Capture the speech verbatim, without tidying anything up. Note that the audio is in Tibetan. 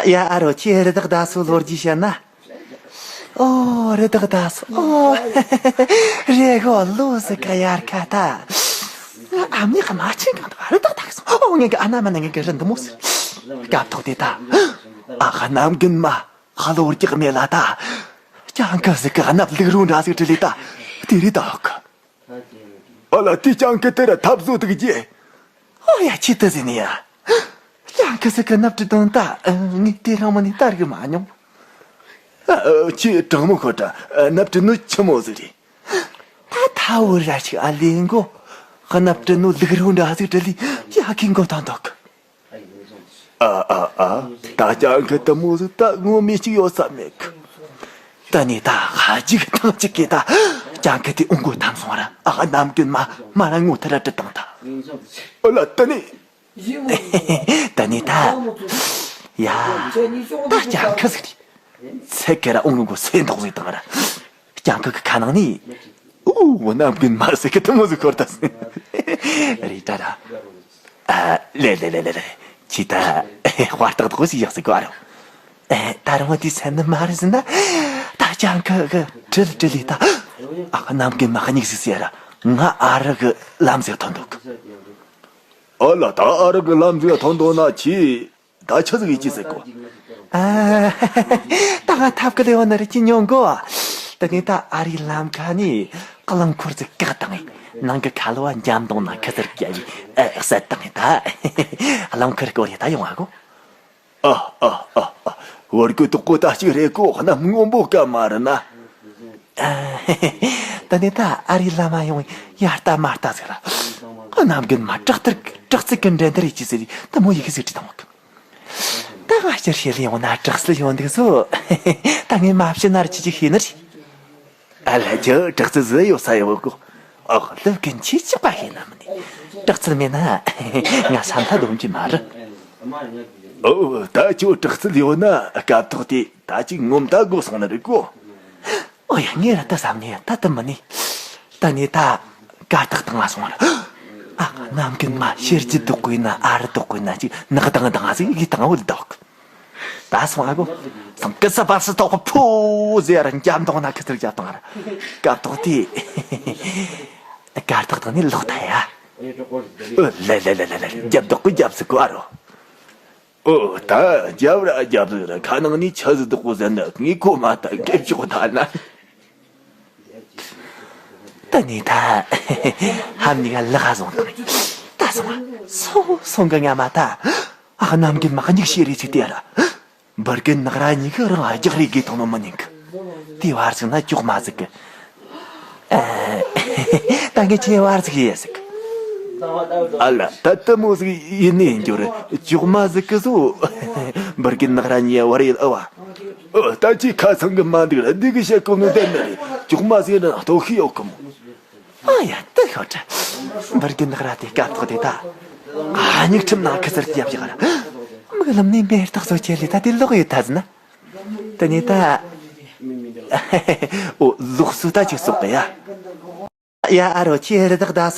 ཡ། ཨ་རོ། ཁྱེད་རི་དྭགས་ད་སོ་ལོ་རྒྱུས་བཤད་ན། ཨོ། རི་དྭགས་ད་སོ། ཨོ། རེ་གོ་ལོ་ཟི་ཀ་ཡར་ཁ་ད། ཨ་མྱེས་ཀ་མ་ཆེན་གང་དུ་རི་དྭགས་ད་སོ། ཨོ། ངེད་ཀྱི་ཨ་ན་མ་ན་ངེད་ཀྱི་རི་འདི་མོ་ཟིག་སྐབས་ཐོག་དེ་ད། ཨ་ཁ་གནམ་རྒན་མ། ཁ་ལོ་རྒྱག་མེད་ལ་ད། སྤྱང་ཀི་ཟིག་གི་གནབ་ལུག་རུ་འདྲ་ཟིག་དྲིལ་ལེ་ད། དེ་རི་དྭགས་གི། ཨ་ལ། དེ་སྤྱང་ཀི་དེ་ར་འཐབ་བཟོ་དུ་གི་རྗེ། ཨོ་ཡ། ཁྱེད་དུ་ཟིན་ནི་ཡ། སྤྱང་ཀི་ཟིག་གི་གནབ་དྲི་དོན་ད། ངས་དེ་རང་མ་ནས་ལྟར་གི་མ་མྱོང་། ཨ། ཁྱེད་དྲང་མོ་ཤོད་དྲ། གནབ་དྲི་ནོ་ཆི་མོ་ཟིག་རེད། ད་ཐ་བོ་ར་ཞིག་ཨ་ལེ་མགོ། གནབ་དྲི་ནོ་ལུག་རུ་འདྲ་ཟིག་དྲིལ་ལེ་ཡ་གི་མགོ་ཐང་འདུག་ཨ་ཨ་ཨ། ད་སྤྱང་ཀི་དེ་མོ་ཟིག་ད་ངོ་མི་གཅིག་ཡོད་ས་མེད་གི། ད་ནི་ད་ཧ་ཅིག་ཐང་ཅིག་གི་ད། སྤྱང་ཀི་དེ་འུ་མགོ་ཐམ་སོང་ར། ཨ་ནམ་རྒྱུན་མ་མ་ར་ངོ་ཐ་ར་དྲི་བཏང་ད། ཨོ་ལ། ད་ནི། ད་ནི་ད། ཡ། ད་སྤྱང་ཀི་ཟིག་རེད། ཚེ་ག་ར་འུ་མགོ་སེ་འདོག་ཟིག་བཏང་ར། སྤྱང་ཀི་གི་ཁ་ནང་ནི། ཨོ། ནམ་རྒྱུན་མ་ཟིག་གི་དེ་མོ་ཟིག་ཁོར་ད་ཟིན། རེད་ད་ར། ཨ། ལེ་ལེ་ལེ་ལེ་ལེ། ཁྱི་ད། དཔའ་རྟགས་དགོས་ཞིག་ཡག་ཟིག་གོ་ཨ་རོ། ཨེ། ད་རུང་དེ་སེམས་ནི་མ་རེད་ཟིན་ན། ད་སྤྱང་ཀི་གི་དྲིལ་དྲིལ་ལེ་ད། ཨ་ཁ་གནམ་རྒན་མ་ཁ་སྙིགས་ཟིག་ཟེར་ར། ང་ཨ་རི་གི་ལམ་ཟིག་ཐོན་འདུག་ཨ་ལ། ད་ཨ་རི་གི་ལམ་ཟིག་ཐོན་འདུག་ན་ཁྱི། ད་ཆི་ཟིག་ཡིད་ཀྱི་ཟེར་གོ་ཨ། ད་ང་ཐབས་ཀི་ལེ་བ་ན་རི་ཅི་ཉོ་གོ་ད་ནི་ད་ཨ་རིའི་ལམ་ཁ་ནི་རླངས་འཁོར་ཟིག་བཀག་བཏང་ངས། ནང་གི་ཁ་ལོ་བ་འཇམ་དོང་ན་ཁི་ཟེར་བརྒྱབ་བས་ཨ་བསད་བཏང་ངས། ད་རླངས་འཁོར་སྐོར་ཡ་ད་ཡོང་བ་གོ་ཨ་ཨ་ཨ་ཨ། བར་གོ་དོག་གོ་ད་ཅིག་རེད་གོ་གནམ་སྔོན་པོ་སྐམ་མ་རེད་ན། ཨ། ད་ནི་ད་ཨ་རིའི་ལམ་མ་ཡོང་ཡ་ལྟ་མ་ལྟ་ཟེར་ར། གནམ་རྒན་མ་དྲག་ཏར་དྲག་རྩལ་གི་འགྲན་བསྡུར་ཡེད་ཀྱི་ཟེར་རི་ད་མོ་ཡི་གི་ཟིག་བྲིས་བཏང་བ་གི་ད་ང་ཕྱིར་ཤེས་ལེ་ཡོང་ན་དྲག་རྩལ་ཡོང་འདུག་བཟོ། ད་ངས་མ་བཤད་ན་ར་ཅི་ཅི་ཤེས་ནི་རེད། ཨ་ལ་ཅི་དྲག་རྩལ་ཟིག་ཡོད་ས་ཡོད་གོ་ཨོ་ལུག་གི་འཆི་ཆག་པ་ཤེས་ན་མི་ནི། དྲག་རྩལ་མེད་ན་ང་ས་མཐའ་སྡོམ་གྱི་མ་རེད། ཨོ་ད་ཁྱོད་དྲག་རྩལ་ཡོད་ན་སྐབས་ཐོག་དེ་ད་ཅིག་ངོམ་ད་དགོས་སོང་ནི་རེད་གོ་ཨོ་ཡ། ངས་ར་ད་བསམ་ནས་ད་དུ་མི་ནི། ད་ནི་ད་གར་སྟེགས་སྟེང་ལ་སོང་བ་ར། ཨ། གནམ་རྒན་མ་ཕྱི་རྒྱུད་དུ་བཀོད་ན་ཨ་རུ་དུ་བཀོད་ན་ཅིག་ནག་དང་དང་ཟིག་ཡིད་དང་བུད་འདུག་ད་སོང་ཨ་གོ་སང་ཀི་ས་པ་སི་ཐོག་ཕུ་ཟེར་ར་འཇམ་དང་ན་ཁི་ཐུར་རྒྱབ་དང་ར། སྐབས་ཐོག་དེ་གར་སྟེགས་སྟེང་ནས་ལོག་ཐལ་ཡ། ཨོ་ལེ་ལེ་ལེ་ལེ་ལེ། རྒྱབ་དོག་གི་རྒྱབ་སི་གོ་ཨ་རོ། ཨོ་ད་རྒྱབ་ར་རྒྱབ་ར་ཁ་ནང་ནས་ཆ་ཟི་དོག་པོ་ཟེར་ན་ངས་གོ་མ་ཐག་སྐད་ཆོག་ད་ན། ད་ནི་ད་ཧམ་ནི་ག་ལག་ཧ་བཟུང་དང་ད་སོང་སོང་སོང་གི་ང་མ་ད་ཨ་གནམ་གི་མ་གཉིག་ཤེས་རེ་ཚེ་དེ་ར་འབར་གི་ནག་ར་གཉིས་ཀ་རང་རྒྱག་རེ་གི་ཐོང་མི་མི་ཉན་གི་དེ་བར་ཟིག་ན་ཅོག་མ་ཟིག་གི་ཨ། ད་ངས་ཁྱེད་བར་ཟིག་ཡས་ཟིག་ཨ་ལ་ད་ལྟ་མོ་ཟིག་ཡིན་ནས་འགྱུར་ཅོག་མ་ཟིག་གི་བཟོ། འབར་གི་ནག་ར་གཉིས་བར་ཡིན་ཨ་བ། ཨོ་ད་ཅི་ཁ་ཚང་གི་མ་འདུག་ར་འདི་གི་བཤད་གོ་ནོ་བསྡད་ནི་རེད། ཅོག་མ་ཟིག་ར་ལྟོགས་ཤི་ཡོད་གི་མོ། ཨ་ཡ་ད་ཤོད་དྲ། འབར་གི་ནག་ར་དེ་སྐབས་ཐོག་དེ་ད། ཨ་མྱིག་ཁྲིམ་ནང་ཁི་ཟིར་རྒྱབ་ཡག་ར། མིག་ལམ་ནས་མེ་སྟག་བཟོ་ཆེ་ལི་ད་དེ་ལོག་ཡོད་ད་ཟིན་ན། ད་ནི་ད། ཨོ་ལོག་སུ་ད་ཅིག་སོག་པ་ཡ། ཡ་ཨ་རོ་ཁྱེད་རི་དྭགས་ད་སུ།